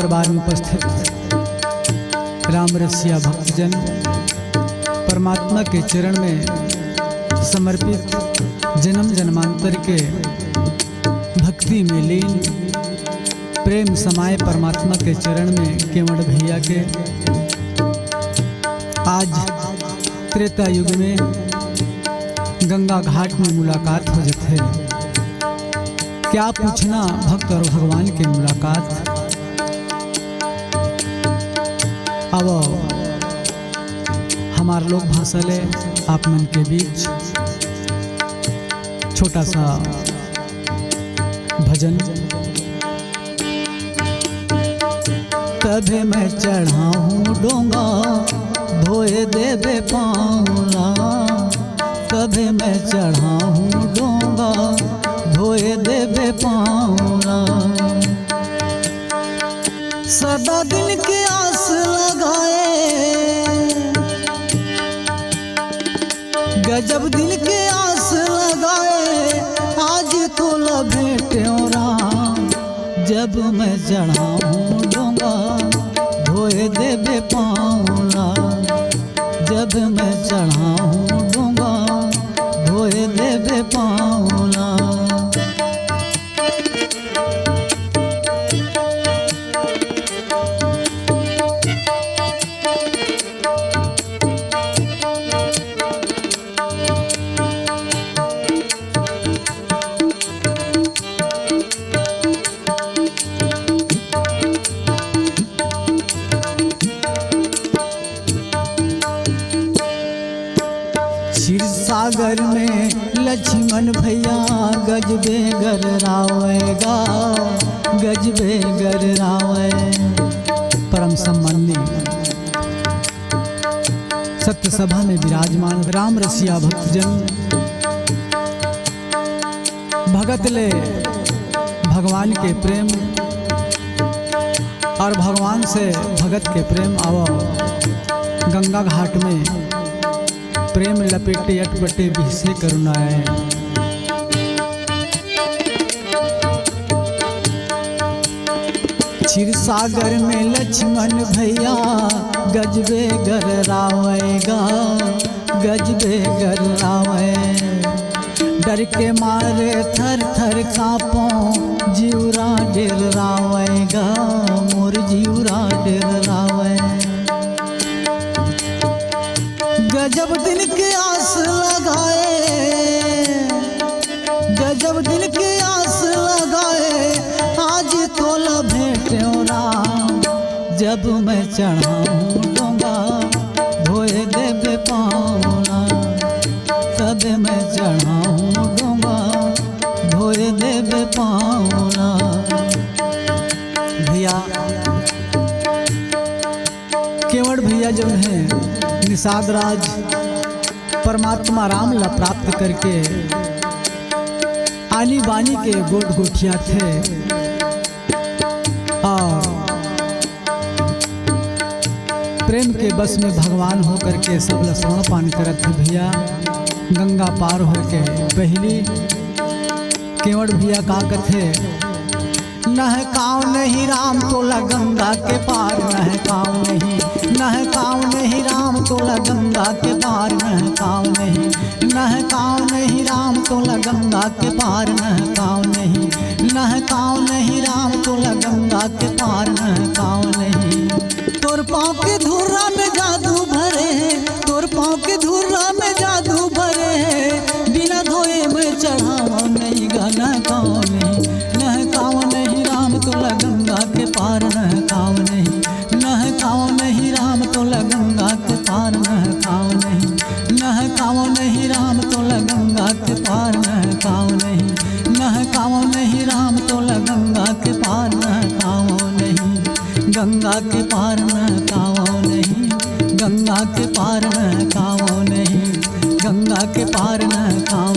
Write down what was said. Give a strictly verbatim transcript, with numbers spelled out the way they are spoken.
दरबार में उपस्थित राम रसिया भक्तजन, परमात्मा के चरण में समर्पित जन्म जन्मांतर के भक्ति में लीन, प्रेम समाए परमात्मा के चरण में केवड़ भैया के आज त्रेता युग में गंगा घाट में मुलाकात हो जाथे। क्या पूछना भक्त और भगवान के मुलाकात। अब हमार लोक भाषा ले आप मन के बीच छोटा सा भजन। तभे मैं चढ़ाहूँ डोंगा, धोए देबे पाँव ला। तभे मैं चढ़ाहूँ डोंगा, धोए देबे पाँव ला। सदा दिल के आस लगाए, गजब दिल के आस लगाए, आज तोला भेंट्यो राम। जब मैं चढ़ाहूँ डोंगा, धोए देबे पाँव ला। जब मैं चढ़ाहूँ डोंगा, धोए देबे पाँव ला। क्षीर सागर में लक्ष्मण भैया गजबे गररावै गा, गजबे गररावै। परम सम्माननीय सत्य सभा में विराजमान राम रसिया भक्तजन, भगत ले भगवान के प्रेम और भगवान से भगत के प्रेम। आवा गंगा घाट में प्रेम लपेटे अटपटे बिहसे करुणाए। क्षीर सागर में लक्ष्मण भैया गजबे गररावै गा, गजबे गररावै। डर के मारे थर थर काँपो, जिउरा डेररावै गा, मोर जिउरा डेररावै। गजब दिल के आस लगाए, गजब दिल के आस लगाए, आज तोला भेंट्यो राम। जब मैं चढ़ाहूँ डोंगा, धोए देबे पाँव ला। तब मैं चढ़ाहूँ डोंगा, धोए देबे पाँव ला। भैया, केवड़ भैया जौन हे, निषाद राज परमात्मा राम ला प्राप्त करके आनी बानी के गोठ गोठियाथे और प्रेम के बस में भगवान होकर के सब ला श्रवण पान करत हे भैया। गंगा पार होके पहली केवड़ भैया का कथे, नहकाव नहीं राम तोला गंगा के पार, नहकाव नहीं, नहकाव नहीं राम तोला गंगा के पार, नहकाव नहीं, नहकाव नहीं राम तोला गंगा के पार, नहकाव नहीं, नहकाव नहीं राम तोला गंगा के पार, नहकाव नहीं। तोर पाँव के धूरा में जादू भरे हे, तोर पाँव के धूरा में जादू भरे हे, बिना धोए मैं चढ़ावो नहीं गा, नहकावो नहीं, नहकावो नहीं राम तोला गंगा के पार, नहकावो नहीं, नहकावो नहीं राम तोला गंगा के पार, नहकावो नहीं, नहकावो नहीं राम तोला गंगा के पार, नहकावो नहीं, नहकावो नहीं राम तोला गंगा के पार, नहकावो नहीं। गंगा के पार नहकावो नहीं, गंगा के पार नहकावो नहीं, गंगा के पार नहकावो